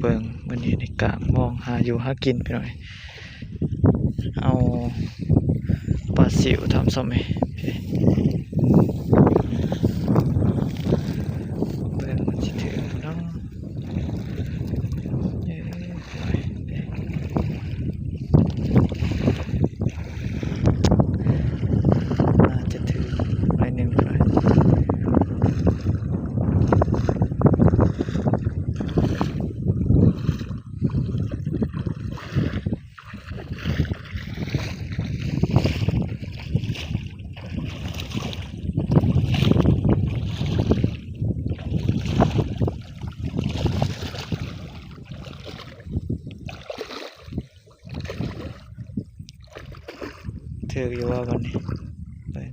ເບິ່ງ ມື້ນີ້ນີ້ກາງມອງຫາຢູ່ຫາກິນພີ່ນ້ອງ ເອົາປາຊິວທ່ານຜູ້ຊົມເອີຍ ເບິ່ງມັນຊິຖືກບໍ່ເນາະ ເອີ ໜ້າຈະຖືກໜ້ອຍໜຶ່ງ ຖືກຢູ່ບໍ່ບັດນີ້ ເບິ່ງ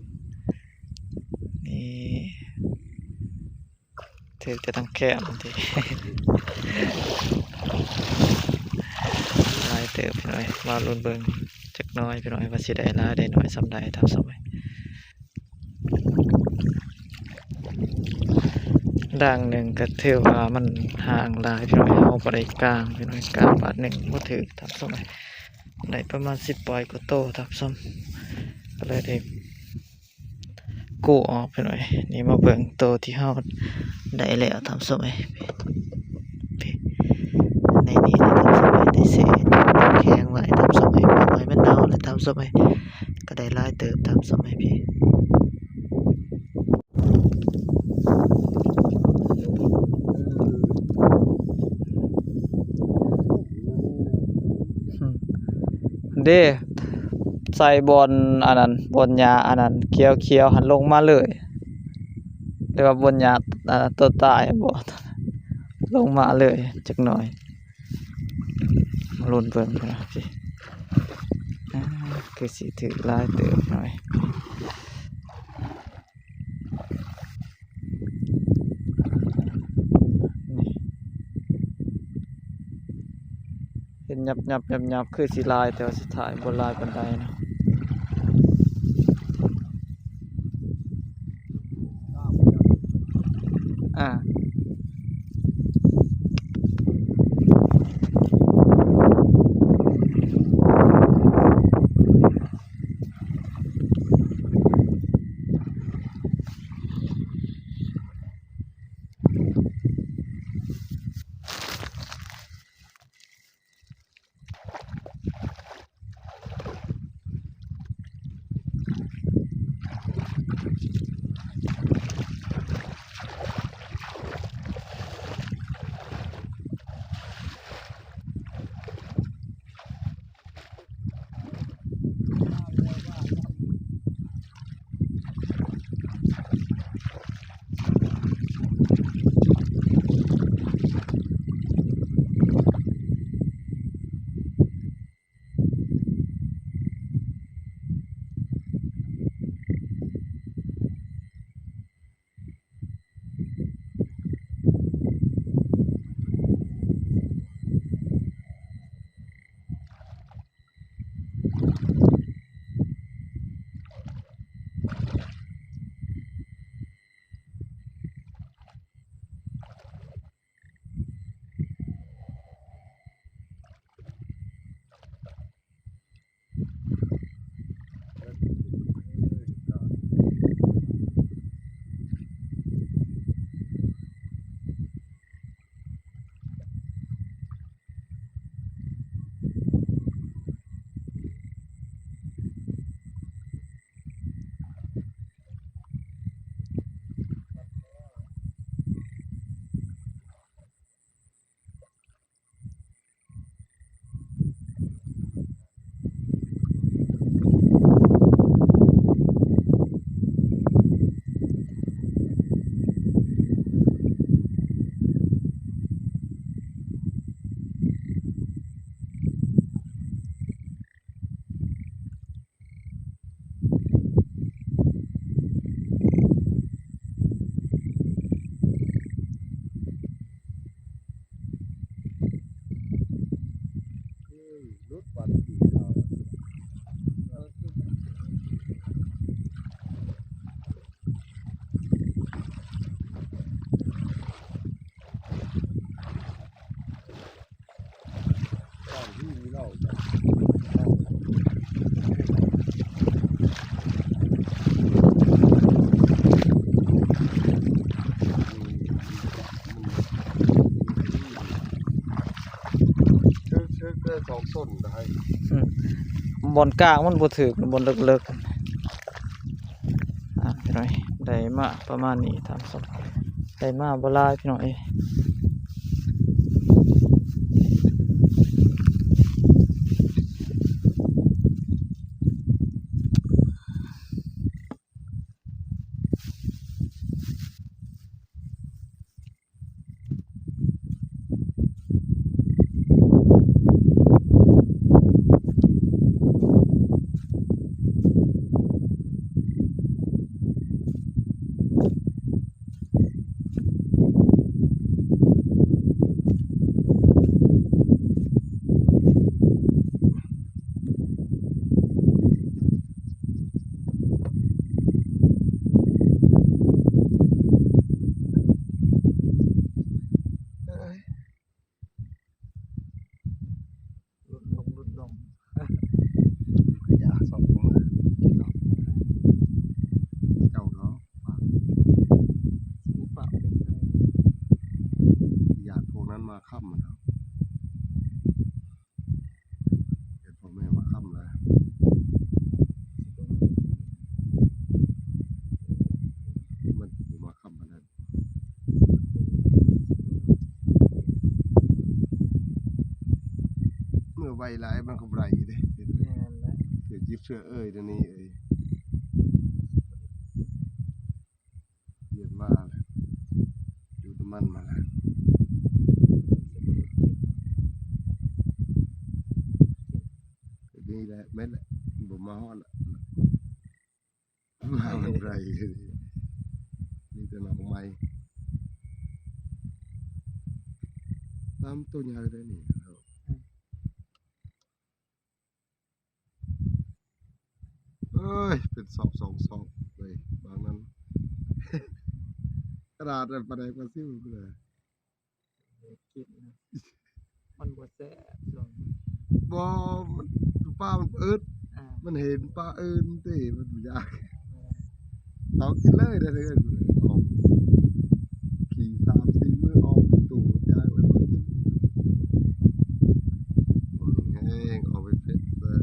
ນີ້ ຖືກແຕ່ທາງແຄມຕິ ຫຼາຍເຕີບພີ່ນ້ອງ ມາລຸ້ນເບິ່ງຈັກໜ້ອຍພີ່ນ້ອງ ວ່າຊິໄດ້ຫຼາຍໄດ້ໜ້ອຍສ່ຳໃດ ທ່ານຜູ້ຊົມ. ດ່າງໜຶ່ງກໍຖືວ່າມັນຫ່າງຫຼາຍພີ່ນ້ອງ ເຮົາບໍ່ໄດ້ກາງພີ່ນ້ອງ ກາງບາດໜຶ່ງບໍ່ຖືກ ທ່ານຜູ້ຊົມ ໄດ້ປະມານສິບປາຍກວ່າໂຕ ທ່ານຜູ້ຊົມ ກໍເລີຍໄດ້ກູ້ອອກພີ່ນ້ອງ. ນີ້ມາເບິ່ງໂຕທີ່ເຮົາໄດ້ແລ້ວ ທ່ານຜູ້ຊົມເອີຍ ໃນນີ້ ທ່ານຜູ້ຊົມເອີຍ ໄດ້ແຊ່ແຂງໄວ້ ທ່ານຜູ້ຊົມເອີຍ ບໍ່ໃຫ້ມັນເນົ່າແລ້ວ ທ່ານຜູ້ຊົມເອີຍ. ກໍໄດ້ຫຼາຍເຕີບ ທ່ານຜູ້ຊົມເອີຍ ພີ່ ເດ້ ໃສ່ບ່ອນອັນນັ້ນ ບ່ອນຫຍ້າອັນນັ້ນຂຽວໆຫັ້ນ ລົງມາເລີຍ ຫຼືວ່າບ່ອນຫຍ້າ ອາ ໂຕຕາຍບໍ ລົງມາເລີຍຈັກໜ້ອຍ. ມາລຸ້ນເບິ່ງເນາະ ອາ ຄືຊິຖືກຫຼາຍເຕີບໜ້ອຍ. ນີ້ ເຫັນຫຍັບໆໆ ຄືຊິຫຼາຍ ແຕ່ວ່າສຸດທ້າຍບໍ່ຫຼາຍປານໃດເນາະ. ອາ. ຖືກ ຖືກແຕ່ສອງຕົ້ນໄດ້ ອືມ ບ່ອນກາງມັນບໍ່ຖືກ ບ່ອນເລິກໆ ອ່າ ພີ່ນ້ອງ ໄດ້ມາປະມານນີ້ ທ່ານຜູ້ຊົມ ໄດ້ມາບໍ່ຫຼາຍ ພີ່ນ້ອງເອີຍ. ເອີຍ ຫຼຸດລົງ ຫຼຸດລົງ ຂະຫຍາສອງມື ເຈົ້າເນາະ ຝາກ ຝາກໄປໃສ່ ຢ້ານພວກນັ້ນມາຄ້ຳເນາະ. ເຫັນພໍ່ແມ່ມາຄ້ຳແລ້ວ ມັນຊິບໍ່ມາຄ້ຳປານນັ້ນ ເມື່ອໄວຫຼາຍມັນກໍບໍ່ໄດ້ເດ້. ແມ່ນແຫຼະ ຖືກຢິບເຊື້ອເອີຍ ດຽວນີ້ເອີຍ. ວຽນມາແລ້ວ ຈູດນ້ຳມັນມາແລ້ວ ນີ້ແຫຼະ ແມ່ນແຫຼະ ບໍ່ມາຮອດລະ ມາມັນໄກ ມີແຕ່ໜອງໃໝ່ ນ້ຳໂຕໃຫຍ່ເດ້ນີ້. ເອີຍ ເປັນສອບສອງສອບເວີຍ ບາງນັ້ນ ຂະໜາດປາແດກປາຊິວເລີຍ ກິນນະ ມັນບໍ່ແຊບຊ່ວງນີ້. ບໍ່ ມັນ ປາມັນອຶດ ອ່າ ມັນເຫັນປາອື່ນຕິ ມັນບໍ່ຢາກ. ເອົາກິນເລີຍເດີ ອອກຂີ່ສາມສີ່ມື້ ອອກຕູ້ຢາກແລ້ວມາກິນ ແຮງເອົາໄປເຜັດເລີຍ.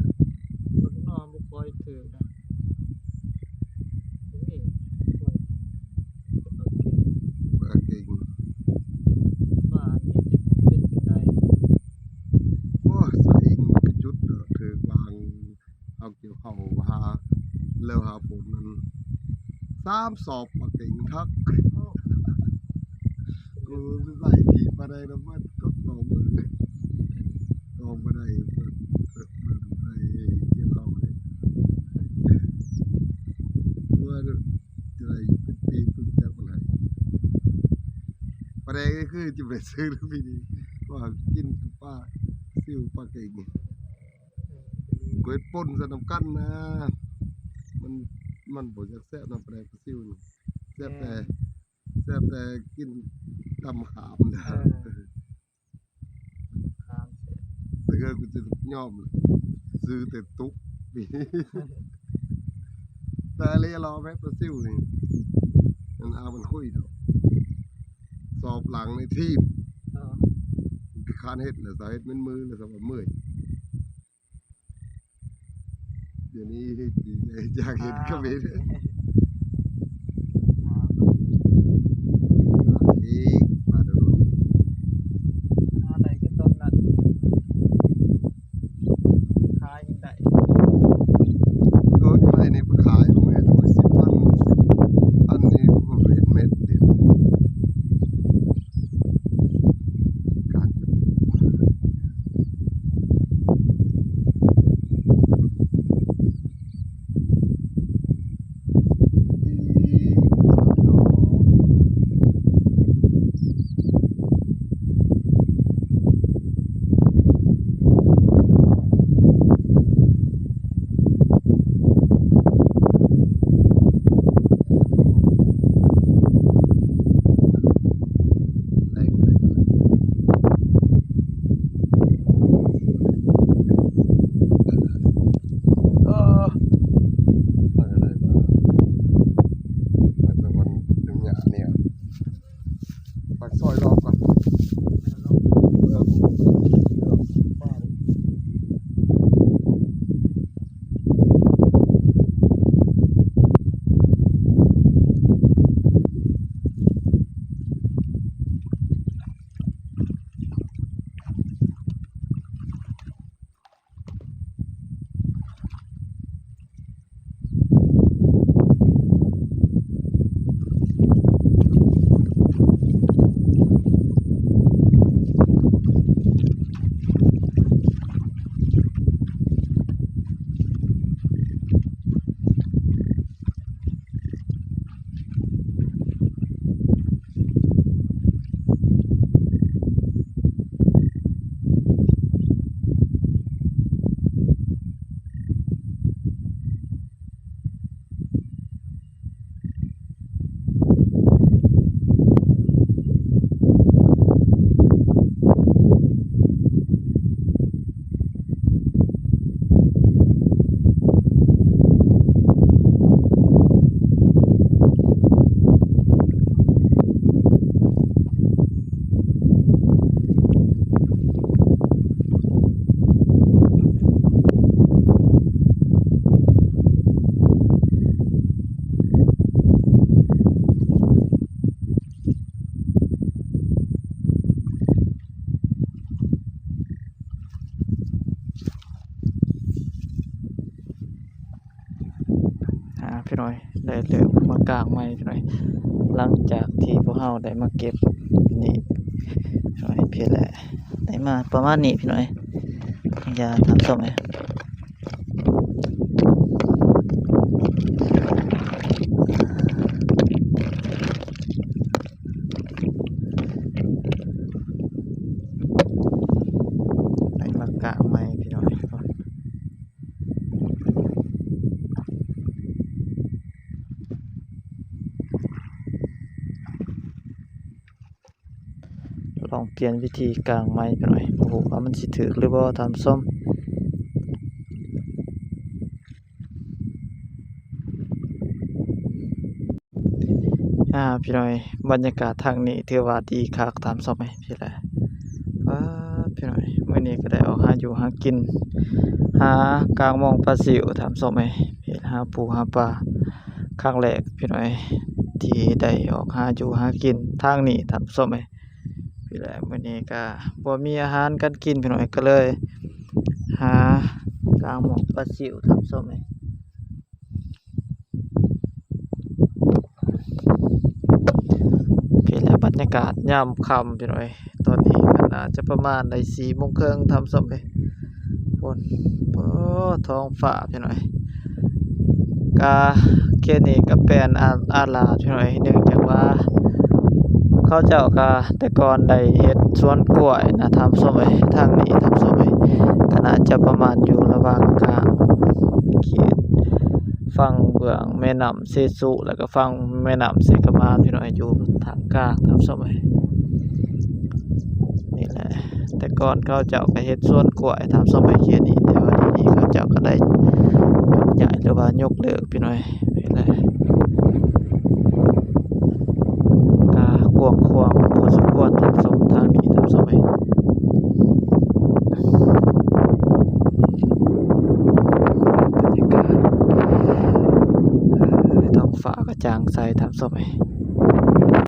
ຄົນນອນບໍ່ຄ່ອຍຖືກນະ ນີ້ ປາເກັງ ປາເກັງ ປານີ້ຈັກເປັນຈັ່ງໃດ. ໂອ້ຍ ສະອີງກະຈຸດເນາະ ຖືກວາງ ເຮົາກ່ຽວເຂົ້າຫາ ແລ້ວຫາຝົນນັ້ນ ສາມສອບປາເກັງທັກ ກູໄລ່ຂີ່ປາແດກນຳມັນຕົກສອງມື້ ກອງບໍ່ໄດ້ ເພິ່ນ ເພິ່ນໄດ້ກ່ຽວເຂົ້າເດ້ ວ່າຈະໄດ້ເປັນປີເພິ່ນຈັກປານໃດ. ປາແດກນີ້ຄືຈະໄປຊື້ປີນີ້ ວ່າກິນປາຊິວປາເກັງ ເຮັດປົ່ນໃສ່ນຳກັນນະ ມັນ ມັນບໍ່ຢາກແຊບນຳປາແດກປາຊິວນີ້ ແຊບແຕ່ ແຊບແຕ່ກິນຕຳມະຂາມນະ ເອີ ຂາມແຊບ ແຕ່ຄືກູຈະຍອມແຫຼະ ຊື້ແຕ່ຕຸກ ແຕ່ເລລອແມ່ປາຊິວນີ້ ມັນເອົາມັນຄຸຍດອກ ສອບຫຼັງໃນທີບ ເອີ ມັນຄານເຮັດແລ້ວ ສາເຮັດເປັນມື້ແລ້ວ ສາວ່າເມື່ອຍ. ດຽວນີ້ດີໃຈຢາກເຫັນຄອມເມັນ ອີກ ມາໂດນ ມາໄດ້ຄືຕົ້ນນັ້ນ ຂາຍຍັງໄດ້ ໂອ້ຍ ໄມ້ນີ້ໄປຂາຍ ໂອ້ຍ ໂດຍສິບພັນ ອັນນີ້ບໍ່ເຫັນເມັດເດ ການ ເ ພີ່ນ້ອງ ໄດ້ເລີ່ມມາກາງໃໝ່ພີ່ນ້ອງ ຫຼັງຈາກທີ່ພວກເຮົາໄດ້ມາເກັບນີ້ພີ່ນ້ອງ ພີ້ແຫຼະ ໄດ້ມາປະມານນີ້ພີ່ນ້ອງ ຢ່າ ທ່ານຜູ້ຊົມເອີຍ ໄດ້ມາກາງໃໝ່ພີ່ນ້ອງ ລອງປ່ຽນວິທີກາງໃໝ່ພີ່ນ້ອງ ບໍ່ຮູ້ວ່າມັນຊິຖືກຫຼືບໍ່ ທ່ານຜູ້ຊົມ. ອ່າ ພີ່ນ້ອງ ບັນຍາກາດທາງນີ້ຖືວ່າດີຄັກ ທ່ານຜູ້ຊົມເອີຍ ພີ້ແຫຼະ ປາດ ພີ່ນ້ອງ ມື້ນີ້ກໍໄດ້ອອກຫາຢູ່ຫາກິນ ຫາກາງມອງປາຊິວ ທ່ານຜູ້ຊົມເອີຍ ເຮັດຫາປູຫາປາ ຄັ້ງແລກພີ່ນ້ອງ ທີ່ໄດ້ອອກຫາຢູ່ຫາກິນທາງນີ້ ທ່ານຜູ້ຊົມເອີຍ ພີ້ແຫຼະ ມື້ນີ້ກໍບໍ່ມີອາຫານການກິນ ພີ່ນ້ອງ ກໍເລີຍຫາກາງມອງປາຊິວ ທ່ານຜູ້ຊົມເອີຍ. ນີ້ແຫຼະ ບັນຍາກາດຍາມຄ່ຳພີ່ນ້ອງເອີຍ ຕອນນີ້ກໍໜ້າຈະປະມານໄດ້ສີ່ໂມງເຄິ່ງ ທ່ານຜູ້ຊົມເອີຍ ໂອ້ ທ້ອງຟ້າພີ່ນ້ອງເອີຍ ກະເຂດນີ້ກະແປນອາ ອາລາດພີ່ນ້ອງເອີຍ ເນື່ອງຈາກວ່າເຂົາເຈົ້າກະແຕ່ກ່ອນໄດ້ເຮັດສວນກ້ວຍນະ ທ່ານຜູ້ຊົມເອີຍ ທາງນີ້ ທ່ານຜູ້ຊົມເອີຍ ກະໜ້າຈະປະມານຢູ່ລະຫວ່າງກາງເຂດຝັ່ງເບື້ອງແມ່ນ້ຳ ເຊຊຸ ແລ້ວກໍຝັ່ງແມ່ນ້ຳເຊກະມານ ພີ່ນ້ອງ ຢູ່ທາງກາງ ທ່ານຜູ້ຊົມເອີຍ ນີ້ແຫຼະ ແຕ່ກ່ອນເຂົາເຈົ້າກໍເຮັດສວນກ້ວຍ ທ່ານຜູ້ຊົມເອີຍ ເຂດນີ້ ແຕ່ວ່າດຽວນີ້ເຂົາເຈົ້າກໍໄດ້ຍົກຍ້າຍ ຫຼືວ່າຍົກເລີກ ພີ່ນ້ອງ ນີ້ແຫຼະ ກະກວ້າງຂວາງພໍສົມຄວນ ທ່ານຜູ້ຊົມ ທາງນີ້ ທ່ານຜູ້ຊົມເອີຍ. ບັນຍາກາດ ເອີ ທ້ອງຟ້າກະຈ່າງໃສ ທ່ານຜູ້ຊົມເອີຍ